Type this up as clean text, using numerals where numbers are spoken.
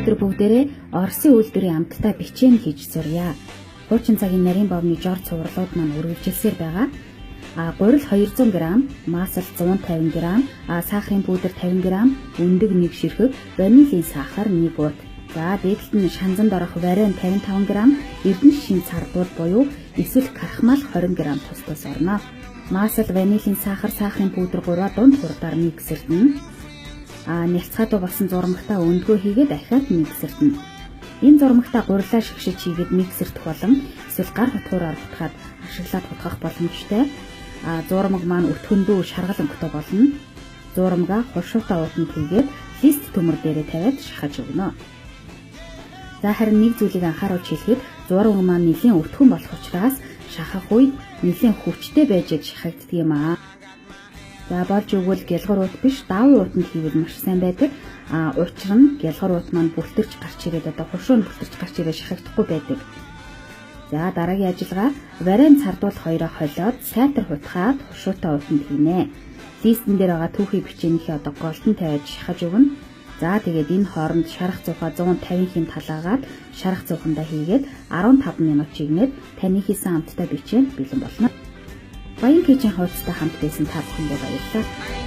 Өнөөдөр бүгдээрээ Оросын үйлдвэрийн амттай бичээн хийж сурья. Хуучин цагийн нарийн бовны жор цувралууд маань үргэлжилсээр байгаа. Гурил 200 г, маасал 150 г, сахарын пудр 50 г, өндөг 1 ширхэг, ванилийн сахар 1 уут. За, дээдэлт нь шанзанд орох варен 55 г, эрдэнэ шин цардуул буюу эсвэл крахмал 20 г тус тус орно. Маасал, ванилийн сахар, сахарын пудр гурваа дунд хурдаар миксердэнэ. Нялцгаатай болсон зурмагтаа өндгөө хийгээд ахиад миксердэнэ. Энэ зурмагтаа гурилаа шигшиж хийгээд миксердэх болон эсвэл гар хутгуураар хутгаад ашиглаад хутгах боломжтой. Зурмаг маань өтгөндөө шаргал өнгөтэй болно. Зурмага хуршуутай уутанд хийгээд лист төмөр дээрээ тавиад шахаж өгнө. За, харин нэг зүйлийг анхааруулж хэлэхэд зурмаг маань нэлийн өтгөн болох учраас шахах үед нэлийн хүчтэй байж шахагддаг юм аа. За, болж өгвөл гялгар уут биш, даван уутанд хийвэл маш сайн байдаг. Учир нь гялгар уут маань бүлтэрч гарч ирээд, одоо хуршуу нь бүлтэрч гарч ирээд шахагдахгүй байдаг. За, дараагийн ажиллагаа: варен цардуул хоёроо холиод сайтар хутгаад хуршуутай уутанд хийнэ. Листэн дээр байгаа түүхий бичээнийхээ одоо голдон тавиад шахаж өгнө. За, тэгээд энэ хооронд шарах зуухаа 150 хэм талаагаад шарах зуухандаа хийгээд 15 минут чигнээд таны хийсэн амттай бичээн бэлэн болно. Баян Kitchen хуудастай хамт байсан та бүхэндээ баярлалаа.